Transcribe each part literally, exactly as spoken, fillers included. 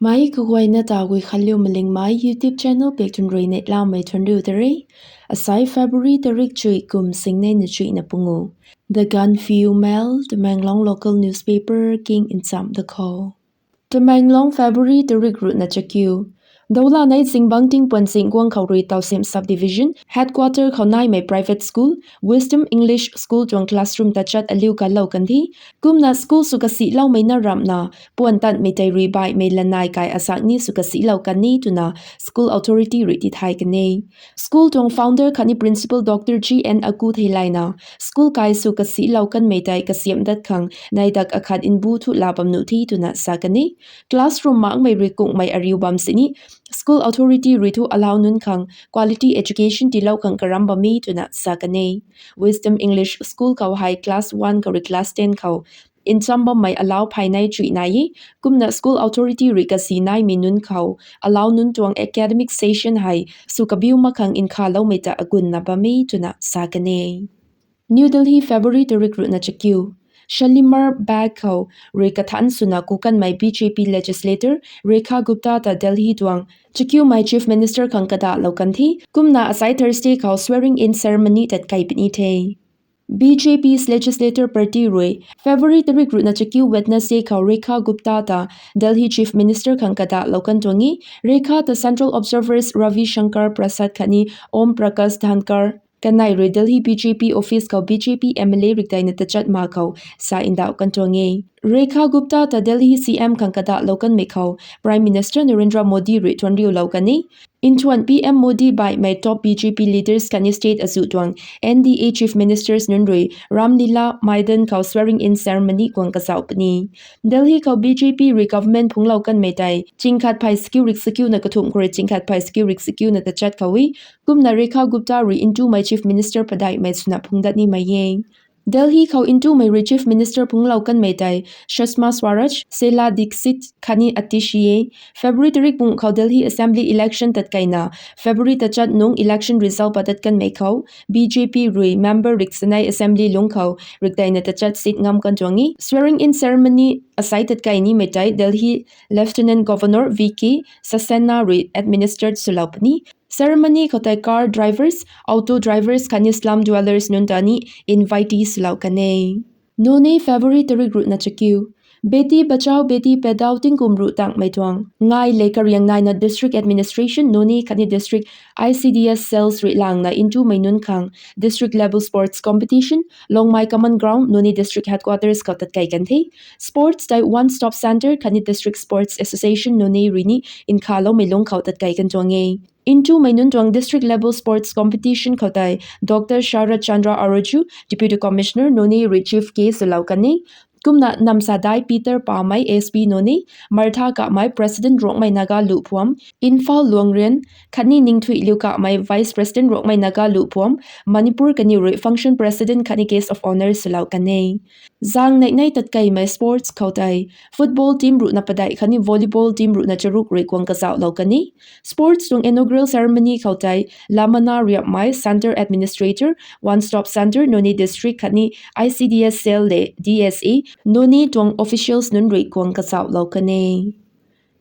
Mei kaguayna ta Guikhanliu Malingmei YouTube channel pek tun rui neihlamei thuanriu ta re. Asai February tarik chuih kum singnei na chuihna pungu. The Gaanphiu Mail, Tamenglong local newspaper king ncham da khou. Tamenglong, February tarik ruhna chakiu. Dowla nei zingbangc tingpuan zing guang khou rui Tausim Subdivision headquarter khou naimei private school, Wisdom English School tuang classroom tachat aliu kalou kan the. Kumna school sw kasiloumei na ramhna, puan tanmei tei rui baihmei lanai kai asak ni sw kasilou kan e twna school authority rui tithay kan e. School tuang founder khatni principal Doctor G N Aku theilayna, school kai sw kasilou kanmei tei kasiamh dat khang neidak akhat nbu thu la bam nuh the twna sa kan e. Classroom makmei rui kungmei ariu bam sini, school authority rui thu alau nunc khang quality education tiilou khang karam bam e twna sa kan e. Wisdom English School khou hei class one khou rui class ten khou ncham bammei alau phay nei chuih nai e. Kumna school authority rui kasi naimei nunc khou alau nunc tuang academic session hei sw kabiu mak khang nkhavloumei ta agunna bam e twna sa kan e. New Delhi, February tarik ruhna chakiu. Shalimar Bagh khou rui kathanc swna kukanmei B J P legislator Rekha Gupta ta Delhi tuang chakiumei Chief Minister khang kadahlou kan the. Kumna asai Thursday khou swearing in ceremony tatkei puni the. B J P's legislator party rui February tarik ruhna chakiu Wednesday khou Rekha Gupta ta Delhi Chief Minister khang kadahlou kan tuang e. Rekha ta Central Observers Ravi Shankar Prasad khatni Om Prakash Dhankar kanei rui Delhi B J P office khou B J P M L A rikdeina tachat ma khou sa ndauh kan tuang e. Rekha Gupta ta Delhi C M khang kadahlou kanmei khou Prime Minister Narendra Modi rui thuanriulou kan e. Nthuan P M Modi baihmei top B J P leaders khatni state azuh tuang N D A Chief Ministers nunc rui Ramlila Maidan khou swearing in ceremony guang kazauh puni. Delhi khou B J P rui government phunglou kanmei tei chingkhat phey sakiu rik sakiuna kathumh khou rui chingkhat phey sakiu rik sakiuna tachat khou e. Kumna Rekha Gupta rui ntumei Chief Minister padeihmei swna phung dat nimei e. Delhi khou ntumei rui Chief Minister phunglou kanmei tei Sushma Swaraj, Sheila Dikshit khatni Atishi e. February tarik pung khou Delhi Assembly election tatkeina February tachat nung election result patat kanmei khou B J P rui member riksanei Assembly lungc khou rikdeina tachat seat ngam kan tuang e. Swearing in ceremony asai tatkei nimei tei Delhi Lieutenant Governor V K Saxena rui administered swlou puni. Ceremony khou tei car drivers, auto drivers khatni slum dwellers nunc ta ni invitee swlou kan e. Noney, February tarik ruhna chakiu. Beti Bachao Beti Padhao tingkum ruh tangmei tuang ngai le kariang naina District Administration Noney khatni District I C D S cells rui langna ntumei nunc khang district level sports competition Longmai Common Ground, Noney District Headquarters khou tatkei kan the. Sports tei One Stop Centre khatni District Sports Association Noney rui ni nkhavloumei lungc khou tatkei kan tuang e. Ntumei nunc tuang district level sports competition khou tei Doctor Sharat Chandra Aroju, Deputy Commissioner Noney rui chief guest swlou kan e. Kumna Namsadai Peter Pamei, S P Noney, Martha Kamei, President Rongmei Naga Luhphuam, Imphal Luangrian, khatni Ningthuiliu Kamei, Vice President Rongmei Naga Luhphuam, Manipur kaniw rui function president khatni guest of honour swlou kan e. Zang neihnei tatkeimei sports khou tei football team ruhna padeih khatni volleyball team ruhna charuk rui guang kazauhlou kan e. Sports tuang inaugural ceremony khou tei Lamana Riapmei, Centre Administrator, One Stop Centre, Noney District khatni I C D S cell le D S A Noney tuang officials nunc rui guang kazauhlou kan e.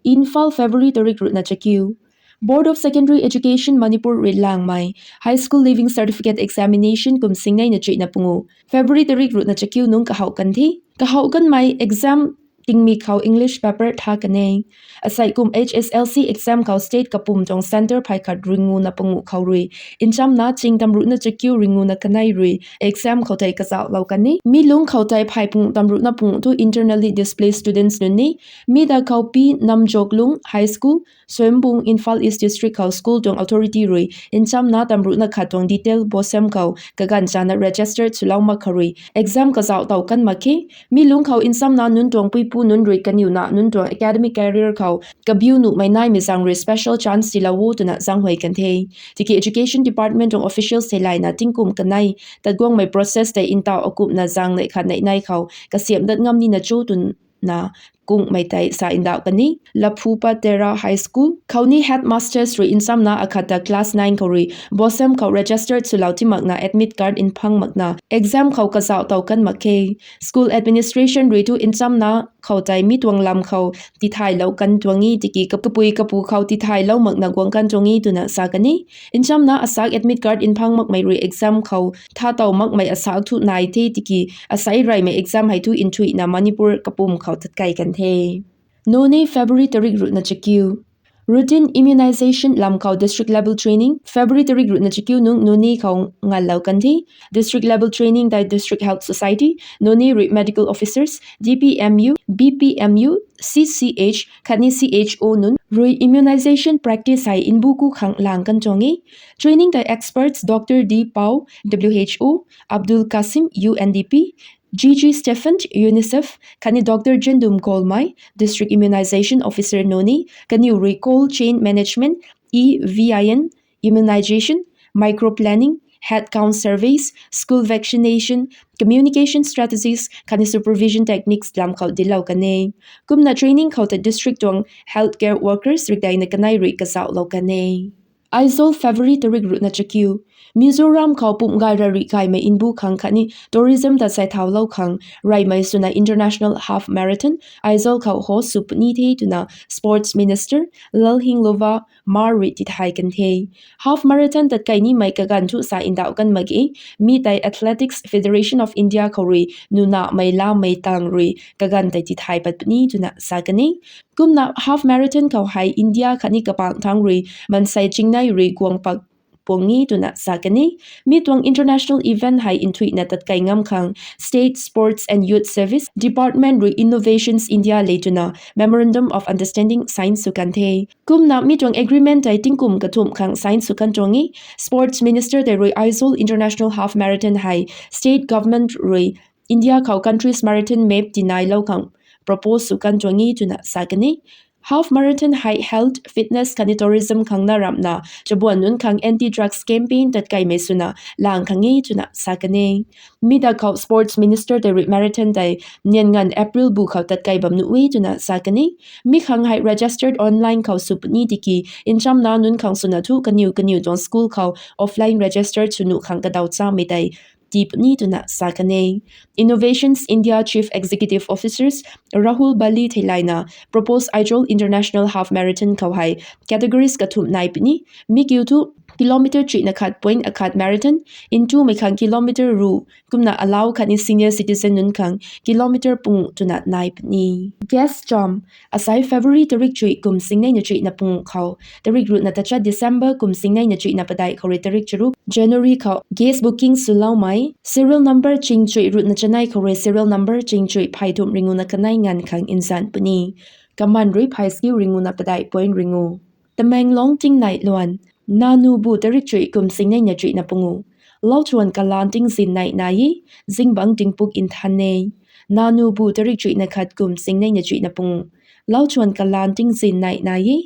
Imphal, February tarik ruhna chakiu. Board of Secondary Education Manipur rui langmei High School Leaving Certificate Examination kum singneina chuihna pungu February tarik ruhna chakiu nungc kahouh kan the. Kahouh kanmei exam tingmik khou English paper tha kan e. Asei kum H S L C exam khou state kapwm tuang centre phey khat ringuna panguh khou rui nchamna ching tamruhna chakiu ringuna kanei rui exam khou tei kazauhlou kan e. Mi lungc khou tei phey panguh tamruhna panguh thu internally displaced students nunc e. Mi da khou Pi Namjoklung High School, Soyumpung, Imphal East District khou school tuang authority rui nchamna tamruhna khat tuang detail bosem khou kaganv chana registered swlou mak khou rui exam kazauh tow kan mak khe. Mi lungc khou nchamna nunc tuang puipu nunc rui kaniwna nunc tuang academic career khou kabiu nuhmei naimei zaeng rui special chance tiilou o twna zaenghuay kan the. Tiki Education Department tuang officials theilayna tingkum kanei tatguangmei process tei ntaw akumhna zaeng neih khat neih nei khou kasiamh dat ngam nina cho twna kungmei tei sa ndauh kan e. Laphupatera High School khou ni headmasters rui nchamna akhat ta class nine khou rui BOSEM khou registered swlou ti makna admit card nphang makna exam khou kazauh tow kan mak khe. School administration rui tu nchamna khou tei mi tuang lam khou tithaylou kan tuang e tiki kapui kapu khou tithaylou makna guang kan tuang e twna sa kan e. Nchamna asak admit card nphang makmei rui exam khou tha tow makmei asak thu nai the tiki asei reymei exam hei thu nthuihna Manipur kapum khou tatkei kan the. Noney, February tarik ruhna chakiu. Routine immunization lam khou district level training February tarik ruhna chakiu nung Noney khou nganlou kan the. District level training tei District Health Society, Noney rui medical officers, D P M U, B P M U, C C H khatni C H O nunc rui immunization practice hei nbu ku khang lang kan tuang e. Training tei experts Doctor D Pau, W H O, Abdul Kasim, U N D P, G G Stephan, UNICEF, khatni Doctor Jendum Golmai, District Immunization Officer Noney, kaniw rui cold chain management, E V I N, immunization, micro planning, head count surveys, school vaccination, communication strategies khatni supervision techniques lam khou dinclou kan e. Kumna training khou ta district tuang healthcare workers rikdeina kanei rui kazauhlou kan e. Aizawl, February tarik ruhna chakiu. Mizoram khou pumh gay ra rih kaimei nbu khang khatni tourism ta saithaulou khang reymei swna International Half Marathon Aizawl khou host sw puni the twna Sports Minister Lalnghinglova Mar rui tithay kan the. Half Marathon tatkei nimei kaganv thu sa ndauh kan mak ge. Mi tei Athletics Federation of India khou rui nunamei lamei tang rui kaganv tei tithay pat puni twna sa kan e. Kumna Half Marathon khou hei India khatni kapang thangc rui mansei chingnei rui guang pak puang e twna sa kan e. Mi tuang international event hei nthuihna tatkei ngam khang State Sports and Youth Service Department rui Innovations India le twna Memorandum of Understanding sign sw kan the. Kumna mi tuang agreement tei tingkum kathumh khang sign sw kan tuang e. Sports Minister tei rui Aizawl International Half Marathon hei State Government rui India khou countries marathon map tinailou khang propose sw kan tuang e twna sa kan e. Half Marathon hei health, fitness khatni tourism khang na ramhna chabuan nunc khang anti-drugs campaign tatkeimei swna lang khang e twna sa kan e. Mi da khou Sports Minister tei rui marathon tei nian nganv April bu khou tatkei bam nuh e twna sa kan e. Mi khang hei registered online khou sw puni tiki nchamna nunc khang swna thu kaniw kaniw tuang school khou offline registered sw nuh khang kadaw chamei tei tii puni twna sa kan e. Innovations India Chief Executive Officers Rahul Bali theilayna propose Aizawl International Half Marathon khou hei categories kathumh nai puni. Mi kiu thu kilometer chuihna khat point akhat marathon, ntumei khang kilometer ruh, kumna alau khatni senior citizen nunc khang kilometer pungu twna nai puni. Guest cham, asai February tarik chuih kum singneina chuihna pungu khou tarik ruhna tachat December kum singneina chuihna padeih khou rui tarik charuk January khou guest booking swloumei serial number ching chuih ruhna chanei khou rui serial number ching chuih phey thumh ringuna kanei nganv khang nzan puni. Kaman rui phey skiu ringuna padeih point ringu. Tamenglong tingnei luan. Nanu bu tarik chuih kum singneina chuihna pungu. Lauchuan kalan tingzin nei nai e, zingbangc tingpuk nthan e. Nanu bu tarik chuihna khat kum singneina chuihna pungu. Lauchuan kalan tingzin nei nai e,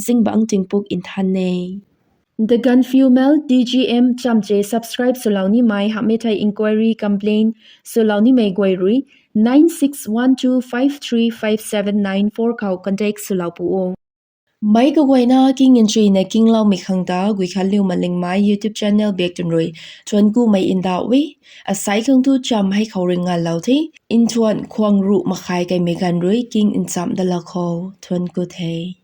zingbangc tingpuk nthan e. The Gaanphiu Mail, D G M chamche subscribe swlou nimei hamhmei thei inquiry complaint swlou nimei guay rui nine six one two five three five seven nine four khou contact swlou pu o. Meic kaguayna king nchuina kingloumei khang ta Guikhanliu Malingmei YouTube channel biak twn rui thuanc kumei ndauh e. Asai khang thu cham hei khou rui nganlou the. Nthuan khwang ruh makhai keimei ganv rui king nchamc dalou khou thuanc ku the.